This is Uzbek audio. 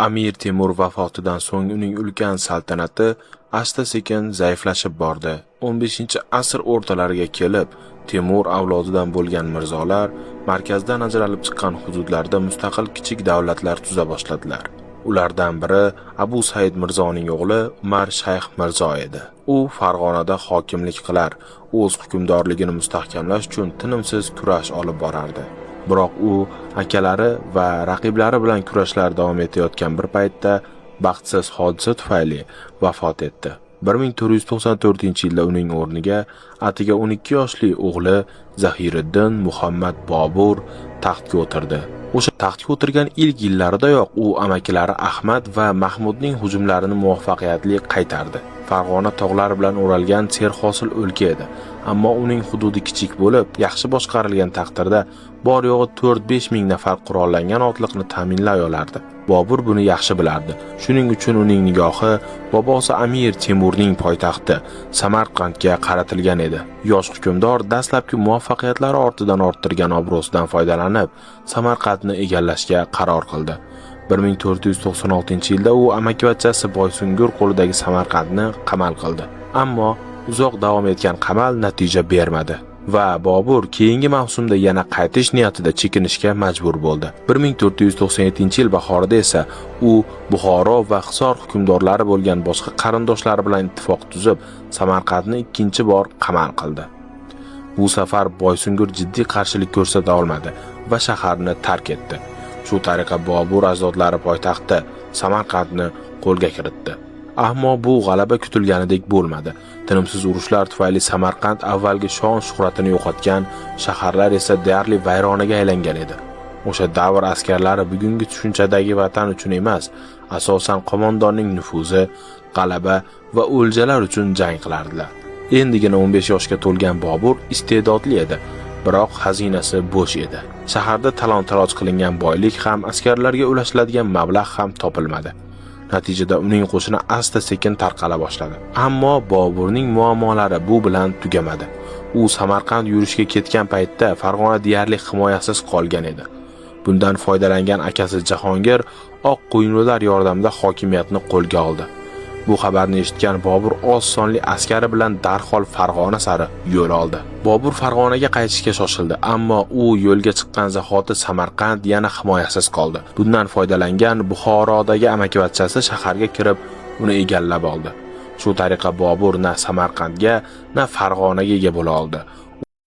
Amir Temur vafotidan so'ng uning ulkan saltanati asta-sekin zaiflashib bordi. 15-asr o'rtalariga kelib, Temur avlodidan bo'lgan mirzolar markazdan ajralib chiqqan hududlarda mustaqil kichik davlatlar tuza boshladilar. Ulardan biri Abu Said Mirzoning o'g'li Umar Shayx Mirzo edi. U Farg'onada hokimlik qilar, o'z hukmdorligini mustahkamlash uchun tinimsiz kurash olib borardi. Biroq u akalari va raqiblari bilan kurashlar davom etayotgan bir paytda baxtsiz hodisa tufayli vafot etdi. 1494-yilda uning o'rniga atiga 12 yoshli o'g'li Zahiriddin Muhammad Bobur taxtga o'tirdi. O'sha taxtga o'tirgan ilk yillaridayoq u amakilari Ahmad va Mahmudning hujumlarini muvaffaqiyatli qaytardi. Farg'ona tog'lar bilan o'ralgan serhosil o'lka edi, ammo uning hududi kichik bo'lib, yaxshi boshqarilgan taqdirda bor yo'g'i 4-5 ming nafar qurollangan otliqni ta'minlay olardi. Bobur buni yaxshi bilardi. Shuning uchun uning nigohi bobosi Amir Temurning poytaxti Samarqandga qaratilgan edi. Yosh hukmdor dastlabki muvaffaqiyatlari ortidan orttirgan obro'sidan foydalanib, Samarqandni egallashga qaror qildi. 1496-yilda u amakivachchasi Boysungur qo'lidagi Samarqandni qamal qildi. Ammo uzoq davom etgan qamal natija bermadi va Bobur keyingi mavsumda yana qaytish niyatida chekinishga majbur bo'ldi. 1497-yil bahorida esa u Buxoro va Hisor hukmdorlari bo'lgan boshqa qarindoshlari bilan ittifoq tuzib, Samarqandni ikkinchi bor qamal qildi. Bu safar Boysungur jiddiy qarshilik ko'rsata olmadi va shaharni tark etdi. Shu tariqa Bobur ajdodlari poytaxti Samarqandni qo'lga kiritdi. Ammo bu g'alaba kutilganidek bo'lmadi. Tinimsiz urushlar tufayli Samarqand avvalgi shon shuhratini yo'qotgan, shaharlar esa deyarli vayronaga aylangan edi. O'sha davr askarlari bugungi tushunchadagi vatan uchun emas, asosan qo'mondonning nufuzi, g'alaba va o'ljalar uchun jang qilardilar. Endigina 15 yoshga to'lgan Bobur iste'dodli edi, biroq xazinasi bo'sh edi. Shaharda talon-taroj qilingan boylik ham, askarlarga ulashiladigan mablag' ham topilmadi. Natijada uning qo'shini asta-sekin tarqala boshladi. Ammo Boburning muammolari bu bilan tugamadi. U Samarqand yurishga ketgan paytda Farg'ona deyarli himoyasiz qolgan edi. Bundan foydalangan akasi Jahongir Oq qo'yinlilar yordamida hokimiyatni qo'lga oldi. Bu xabarni eshitgan Bobur oz sonli askari bilan darhol Farg'ona sari yo'l oldi. Bobur Farg'onaga qaytishga shoshildi, ammo u yo'lga chiqqan zahoti Samarqand yana himoyasiz qoldi. Bundan foydalangan Buxorodagi amakivachchasi shaharga kirib, uni egallab oldi. Shu tariqa Bobur na Samarqandga, na Farg'onaga ega bo'la oldi.